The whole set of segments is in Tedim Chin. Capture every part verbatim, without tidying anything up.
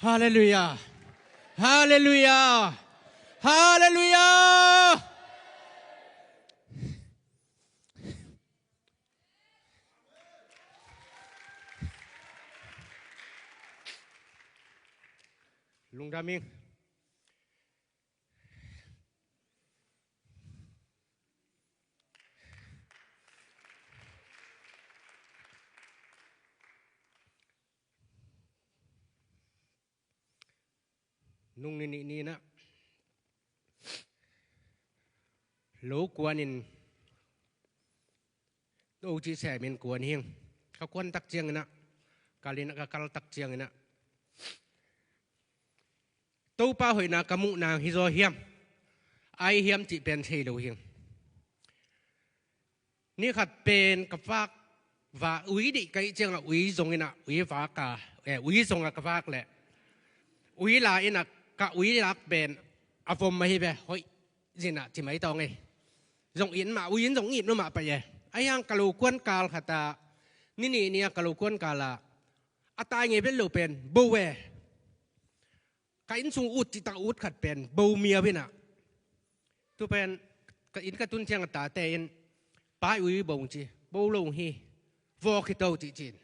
Halleluiah. Halleluiah. Halleluiah. Lungdam ing. Nung ni nih ni-in ah lo kuanin, lo cih semin kuan hi ing. Ka kuan tak ciangin ah, kal in ah, ka kal tak ciangin ah, Topa hoihna ka muh nang hi zaw hiam, ai hiam cih pen thei lo hi ing. Ni khat pen ka vak, va ui dih ka hih ciangah ui zongin ah, ui vak a, eh, ui zongah ka vak leh, ui la in ah, ka ui lak pen a vom ahi ve, hoih zin ah ci mai tawng ei. Zong it mah, ui in zong it mah pai e. Ahi hang ka lo kuan kal khat ah, ni nih ni-a ka lo kuan kal ah, a tai ngei vet lo pen bo e. Ka inn sung ut cihtak ut khat pen bo miau in ah, tu pen ka inn ka tun ciang a tate in, "Pai, ui bo ung," ci, "Bo lo ung hi, vawk hi to," ci, ci-in.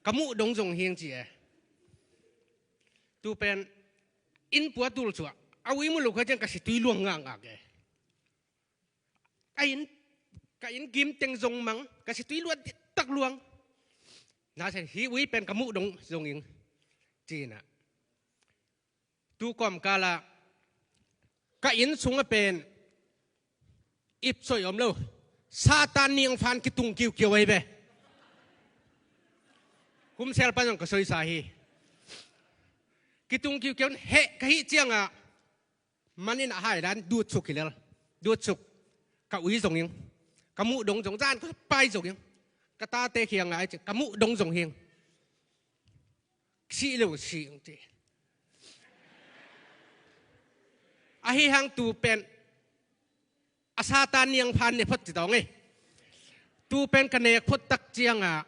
"Ka muh dong zong hi ing," ci e. Tu pen inn pua tul suah, a ui mu lo kha ciang ka situi luang ngakngak e. Ka inn, ka inn kim teng zong mang, ka situi luat diktak luang. Na sen, "Hih ui pen ka muh dong zong ing," ci-in ah. Tu kawmkal ah ka inn sungah pen ipsoi om lo, Satan niangphan kitung kiukiau ahi ve. Kumsel pan zong ka soisa hi. Kitung kiukiau in heh ka hih ciangah, man in ah hai dan dutsuk hi lel. Dutsuk. "Ka ui zong ing. Ka muh dong zong, zan ka pai zong ing. Ka tate kiangah ai ci, ka muh dong zong hi ing. Sih lo sih ing," ci. Ahi hang tu pen a Satan niangphan ne phot ci tawng ei. Tu pen ka nek phot tak ciangah,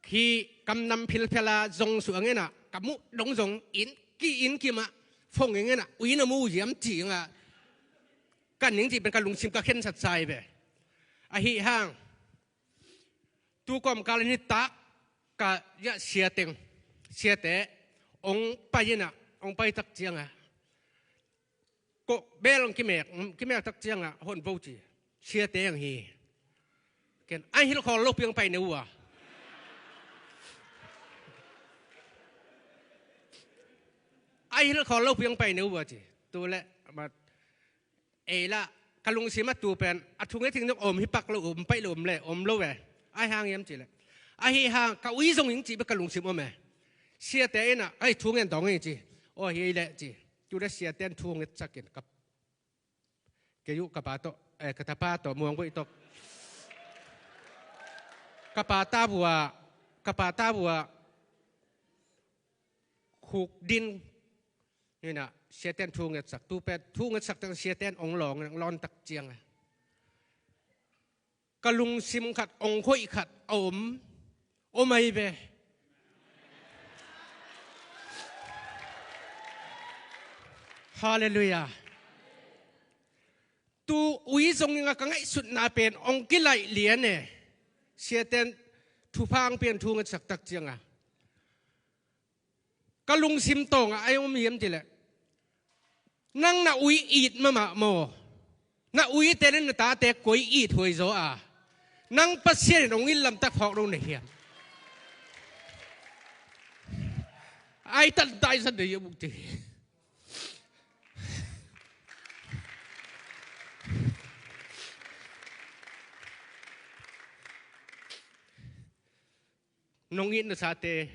khi kamnam philphel a zong suang in ah, "Ka muh dong zong inn ki, inn kim ah phong ing in ah, ui na mu hiam," ci-in ah, ka ning cih pen ka lungsim ka khensat sa hi ve. Ahi hang tu kawmkal in hi tak, ka ya sia teng, siate ong pai in ah, ong pai tak ciangah, ko bel ong kimek, kimek tak ciangah, "Hon vo," ci. "Siate ang hi." Ken, "Ai hilh khawl lo piang pai ne uh a. Ai hilh khawl lo piang pai ne uh a," ci. Tu leh, mat, ei lah, ka lungsim ah tu pen a thunget thing zong om hi pak lo, om pai lo, om le, om lo ve. Ahi hang hiam cih leh, ahi hang ka ui zong ing cih bek ka lungsim om e. Siate in ah, "Ai, thungen dong ing," ci. "Aw, hi leh," ci. Tu leh siate in thungetsak in ka, kei uh ka pa tawh, eh, ka tapa tawh muang voih tawh, ka pa ta vua, ka pa ta vua khuk din in ah siate in thungetsak. Tu pen thungetsak teng siate in ong lawng, ong lawn tak ciangah, ka lungsim khat, ong hoih khat a om, om ahi ve. Halleluiah. Tu ui zong ing a ka ngaihsutna pen ong kilaih lian e. Siate in thupha ong pia in thungetsak tak ciangah, ka lungsim tawngah ai om hiam cih leh, "Nang na ui it mahmah maw? Na uite le na tate koi it huai zaw a? Nang Pasian in ong it lamtak phawk lo na hiam?" Ai tan tai san na hiam uk ci. Nong it nasate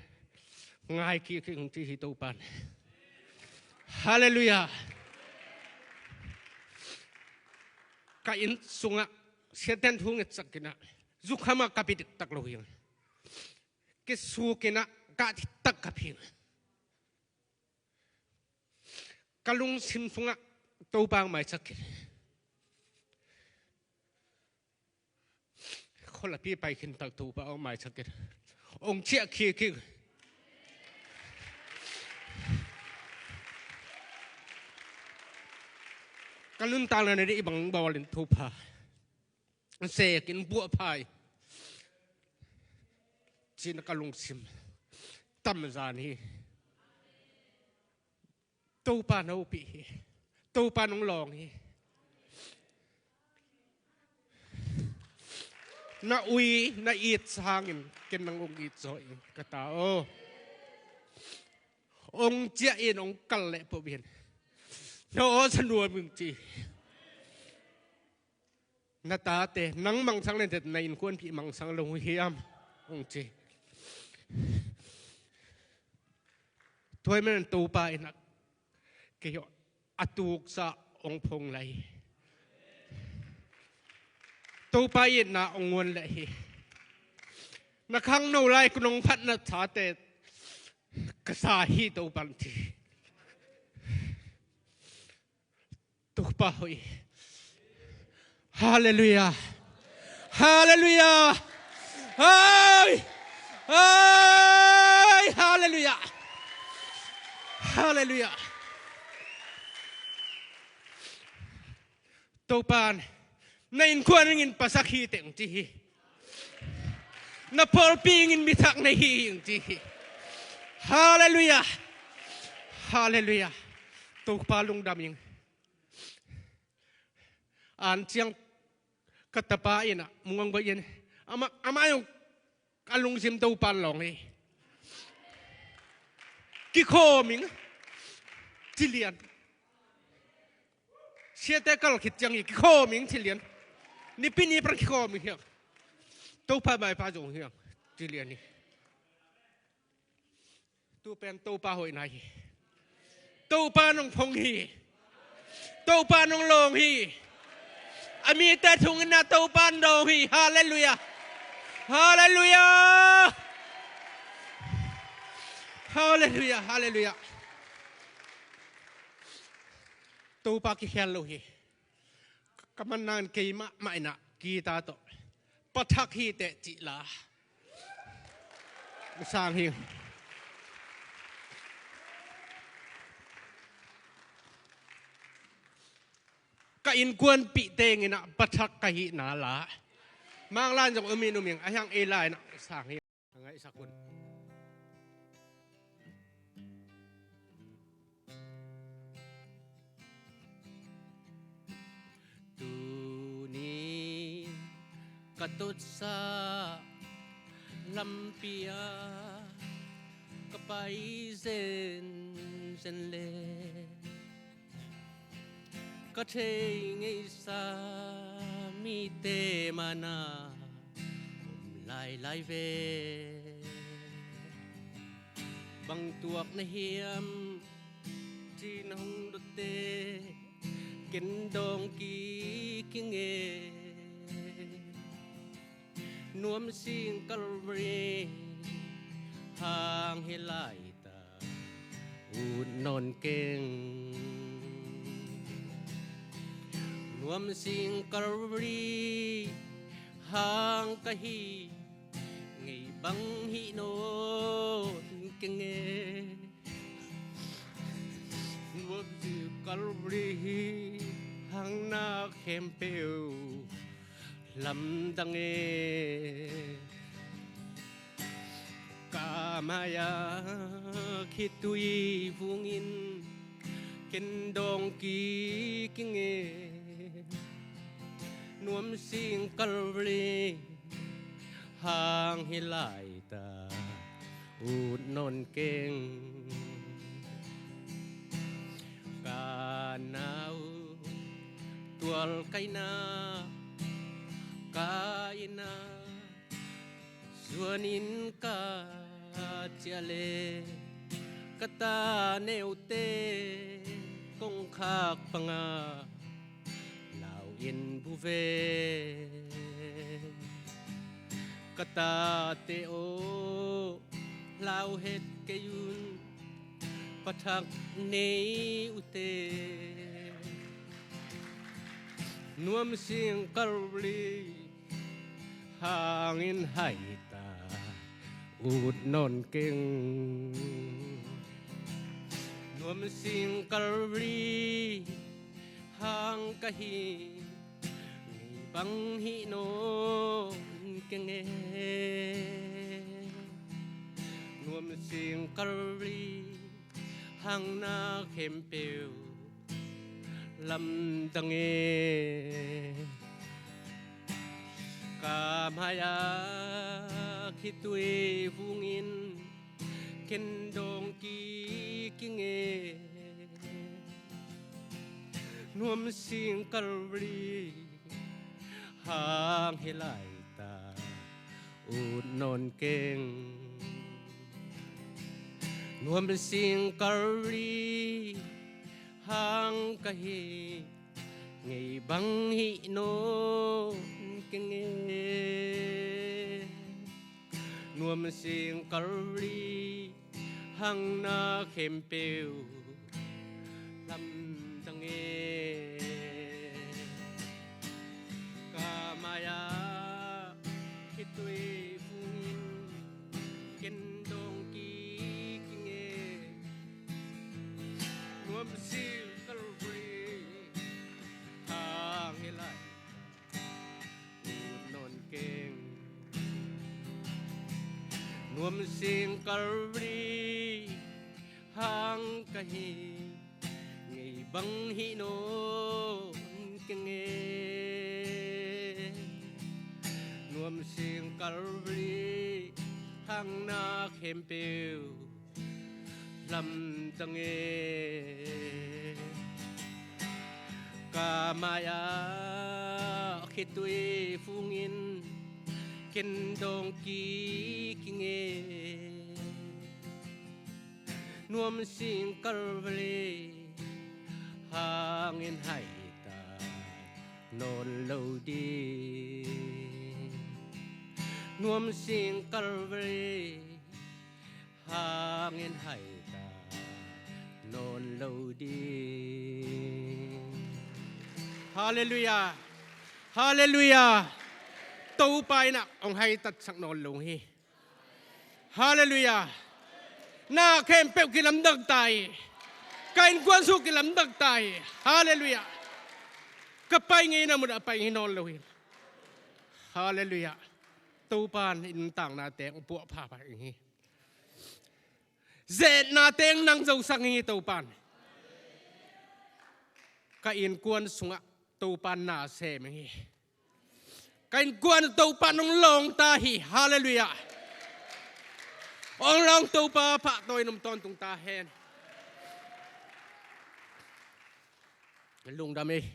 ngai kik ing ci hi Topa'n. Halleluiah. Ka inn sungah siate in thungetsak in ah, zukhamah ka pi diktak lo hi ing. Kisuk in ah, kah diktak ka pi ing. Ka lungsim sungah Topa ong maisak khin. Khualapi pai khin tak Topa ong maisak khin. Ong ciah khia khin. Ka nuntakna na deih bang bawlin Topa, sekin buahphai cih na ka lungsim tamzan hi. Topa na upih hi. Topa nong lawng hi. Na ui na it sangin ken nang ong it zaw ing ka ta aw. Ong ciah in ong kal leh poh in na aw sa nuam ing ci. Na tate nang mangsang lente na innkuanpih mangsang lo hiam? Ong ci. Tua hi manin Topa in a kei a tuksa ong phong lai hi. Topa itna ong nguan leh hi. Na khangno lai ku nong phatna thate ka sa hi Topa in ci. Topa hoih. Halleluiah. Halleluiah. Hai. Hai. Halleluiah. Halleluiah. Topa in na innkuan ringin pasak hi teng ci hi. Na pawlpi ingin mithak nei hi ing ci hi. Halleluiah. Halleluiah. Topa lungdam ing. An ciang ka tapa in a mungong bai in ama ama yong ka lungsim Topa in lawng hi. Kikhawm ing ci lian. Siate kal khit ciang hi kikhawm ing ci lian. Nipi ni pan kikhawm ing hiang. Topa maipa zong hiang ci lian hi. Tu pen Topa hoihna hi. Topa nong phong hi. Topa nong lawng hi. A mite thunginna Topa nong lawng hi. Halleluiah. Halleluiah. Halleluiah. Halleluiah. Topa kikhial lo hi. Ka manna in keimah mah in a kita tawh pathak hi teh cih la sang hi. Ka innkuanpih tengin a pathak ka hihna la manglan zong umin uming a hiang ei la in a sang hi. A ngaihsak hun. Tuni ka totsa lampi a ka pai zenzen le ka thei ngeisa mite mana om lailai ve. Bang tuak na hiam cin hong dotte ken dawng kik ing e. Nuam sing Kalvari hang hi lai ta ut nawn keng. Nuam sing Kalvari hang ka hi ngei bang hi nawn keng e. Nuam sing Kalvari hang na khempeuh lamdang e. Ka mai-a khitui vungin ken dawng kik ing e. Nuam sing Kalvari hang hi lai ta ut nawn keng. Ka nau tual kaina ka ina suanin ka ciah le ka ta neute kongkhak panga lau in bu ve. Ka tate aw, lau het kei un, pathak nei ute. Nuam sing Kalvari hangin hai ta ut nawn keng. Nuam sing Kalvari hang ka hi, ngei bang hih nawn keng e. Nuam sing Kalvari hang na khempeuh lamdang e. Ka mai-ah khitui vungin ken dawng kik ing e. Nuam sing Kalvari hang hi lai ta, ut nawn keng. Nuam sing Kalvari hang ka hi, ngei bang hih nawn keng e. Nuam sing Kalvari hang na khempeuh lamdang e. Ka mai-ah khitui vungin ken dawng kik ing e. Nuam sing Kalvari hang hi lai, ut nawn keng. Nuam sing Kalvari hang ka hi, ngei bang hih nawn keng e. Nuam sing Kalvari hang na khempeuh lamdang e. Ka mai-ah khitui vungin ken dawng kik ing e. Nuam sing Kalvari hangin hai ta nawn lo ding. Nuam sing Kalvari hangin hai ta nawn lo ding. Halleluiah. Halleluiah. Topa in ah hong haitatsak nawn lo hi. Halleluiah. Na khempeuh kilamdang ta hi. Ka innkuan sung kilamdang ta hi. Halleluiah. Ka pai ngeina mun ah pai ngei nawn lo hi. Halleluiah. Topa in i nuntakna teng hong puahpha pah ing hi. Ze-etna teng nang zosak ing hi Topa in. Ka innkuan sungah Topa in na sem ing hi. Ka innkuan Topa in hong lawng ta hi. Halleluiah. Hong lawng Topa pahtawi in om tawntung ta hen. Lungdam ei.